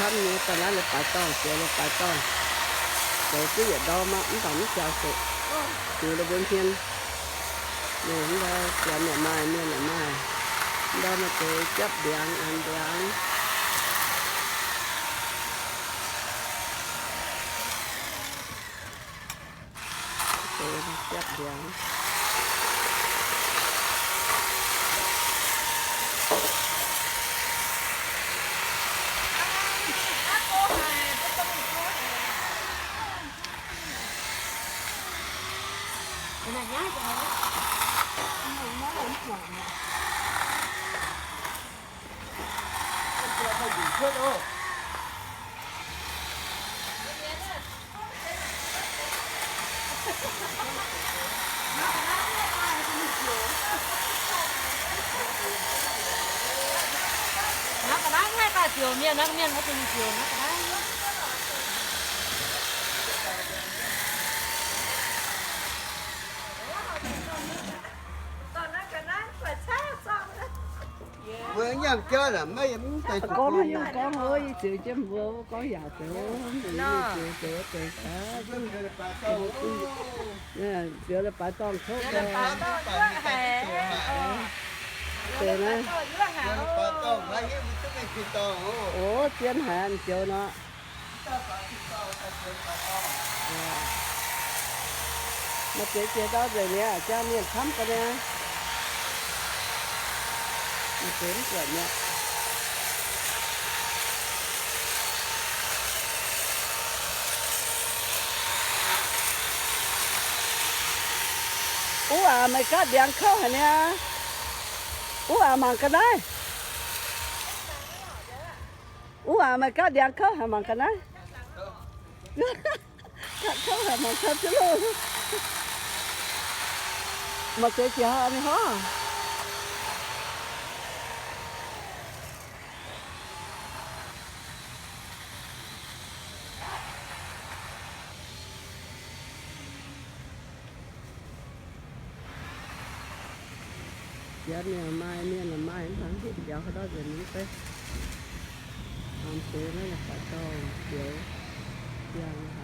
Camv nyei, daaih naaiv leiz-baaix dorngh, ziouc leiz-baaix dorngh. Zoux duqv yietc ndorm aqv, mv baac mv jaux doqc, ziux leiz-baaix hmien. Ninh mv baac janx yaac maaih, mienh yaac maaih. Mv baac maaih deix japv ndiangx, an ndiangx. Naaiv ga'naaiv haih daaih zioux mienh, naaiv mienh oix zuqc zioux naaiv ga'naaiv. Mbuo nyaanh jauv naaic maiv yiem mv deix gorngv, yie gorngv, yie zioux jienv mbuo gorngv yaac zoux, zioux zoux deix gaax. Zioux leiz-baaix dorngh kouv deix naaiv. O, zien haic, zioux nor. Maaih deix jiex ndau nzengc mi'aqv, jaa mienh camv ga'naaiv. Maaih deix mv buatc mi'aqv. Uv aac, meih gaatv ndiangx kouv haic niaa. Uv aac, mangc ga'naaiv. Uv aac, meih gaatv ndiangx kouv haic, mangc ga'naaiv. Gaatv kouv haic, mangc ga'naaiv jienv loh. Maaih deix jiex haaix nyungc hov. Janx yaac maaih, mienh yaac maaih, mv baac mv hiuv biaux haaix ndau nzengc nyei fai. Maaih deix naaiv yaac baaix dorngh zioux, yangh